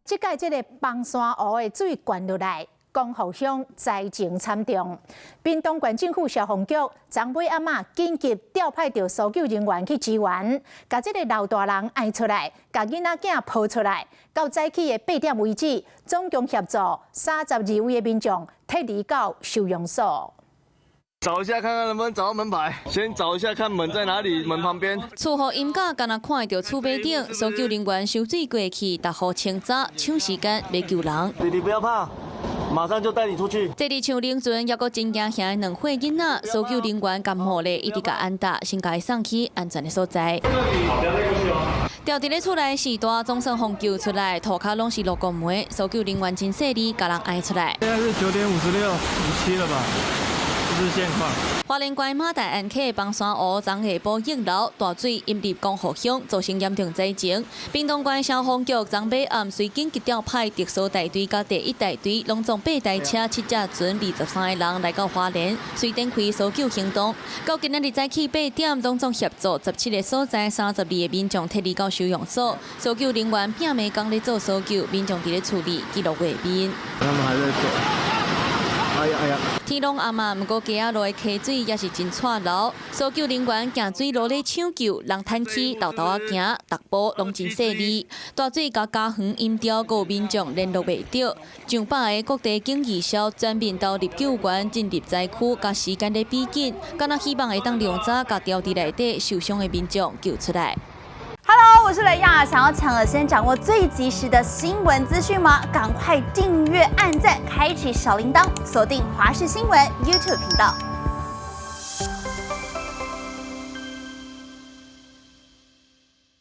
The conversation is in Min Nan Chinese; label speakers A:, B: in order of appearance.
A: 這擺這个枋山湖的水灌落來，光復鄉災情慘重。屏東縣政府消防局昨尾暗仔緊急調派著搜救人員去支援，共這个老大人爣出來，共囡仔囝抱出來，到早起的8點為止，總共協助32位的民眾撤離到收容所。
B: 找一下看看能不能找到門牌，先找一下看門在哪裡，門旁邊。
C: 厝予淹甲，干焦看會著厝尾頂，搜救人員收水過去，逐戶清查，搶時間欲救人。
B: 弟弟不要怕，馬上就帶你出去。
C: 坐佇樹奶船，猶閣真驚嚇的兩歲囡仔，搜救人員甘雨咧，一直共按搭，先共伊送去安全的所在。牢佇咧厝內序大，總算予救出來，塗跤攏是落骨糜，搜救人員真細膩，共人爣出來。
D: 現在是9點56、57了吧？這是現況。
C: 花蓮縣馬大安溪枋山湖昨下晡湧流，大水淹入光復鄉，造成嚴重災情。屏東縣消防局昨尾暗隨緊急調派特搜大隊佮第一大隊，攏總八台車、七隻船、23個人來到花蓮，隨展開搜救行動。到今仔日早起8點，攏總協助17個所在32個民眾撤離到收容所。搜救人員拼命工咧做搜救，民眾佇咧處理記錄畫面。
D: 他們還在走。哎呀哎呀！
C: 天攏暗啊，毋過溪仔路的溪水也是真掣流，搜救人員行水路咧搶救，人趁起沓沓仔行，逐步攏真細膩。大水共家園淹掉，閣有民眾聯絡袂著，上百个國地警義消全面投入救援，進入災區，共時間咧比緊，敢若希望會當量早共牢佇內底受傷的民眾救出來。
E: Hello，我是雷亞，想要搶了先掌握最及時的新聞資訊嗎？趕快訂閱、按讚、開啟小鈴鐺，鎖定華視新聞 YouTube 頻道。